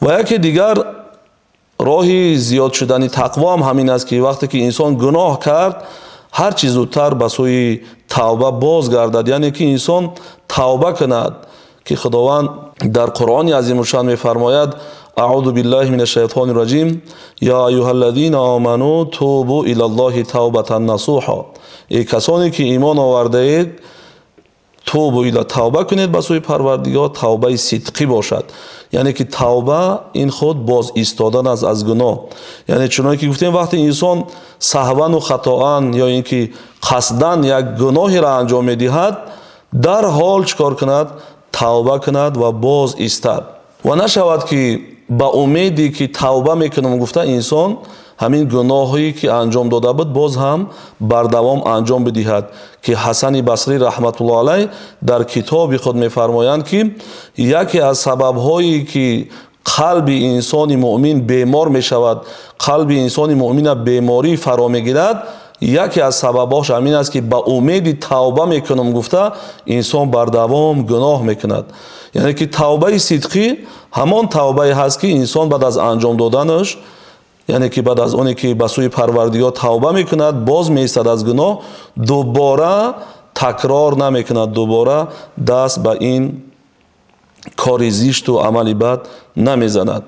Ва яке дигар роҳи зиёд шудани тақво ҳам ҳамин аст, ки вақте ки инсон гуноҳ кард, ҳар чӣ зудтар ба сӯи тавба боз гардад, яъне ки инсон тавба кунад, ки Худованд дар Қуръони Азимушшаън мефармояд: аъузу биллаҳи минаш шайтонир раҷим, ё айюҳаллазина оману тубу илаллоҳи тавбатан насуҳа. Эй касоне ки имон овардаед, тубу ила, тавба кунед ба сӯи Парвардигор, тавбаи сидқӣ бошад. Яъне ки тавба ин худ боз истодан аст аз гуноҳ. Яъне чунон ки гуфтем, вақте инсон саҳван ва хатоан ё инки қасдан як гуноҳеро анҷом медиҳад, дар ҳол чӣ кор кунад? Тавба кунад ва боз истад. Ва нашавад ки ба умеде ки тавба мекунам гуфта, инсон ҳамин гуноҳе ки анҷом дода буд, боз ҳам бардавом анҷом бидиҳад, ки Ҳасани Басрӣ раҳматуллоҳи алайҳ дар китоби худ мефармоянд, ки яке аз сабабҳое ки қалби инсони мӯъмин бемор мешавад, қалби инсони мӯъминро беморӣ фаро мегирад, яке аз сабабҳояш ҳамин аст, ки ба умеди тавба мекунам гуфта, инсон бардавом гуноҳ мекунад. Яъне ки тавбаи сидқӣ ҳамон тавбае ҳаст, ки инсон баъд аз анҷом доданаш, яъне ки баъд аз оне ки ба сӯи Парвардигор тавба мекунад, боз меистад аз гуноҳ, дубора такрор намекунад, дубора даст ба ин кори зишту амали бад намезанад.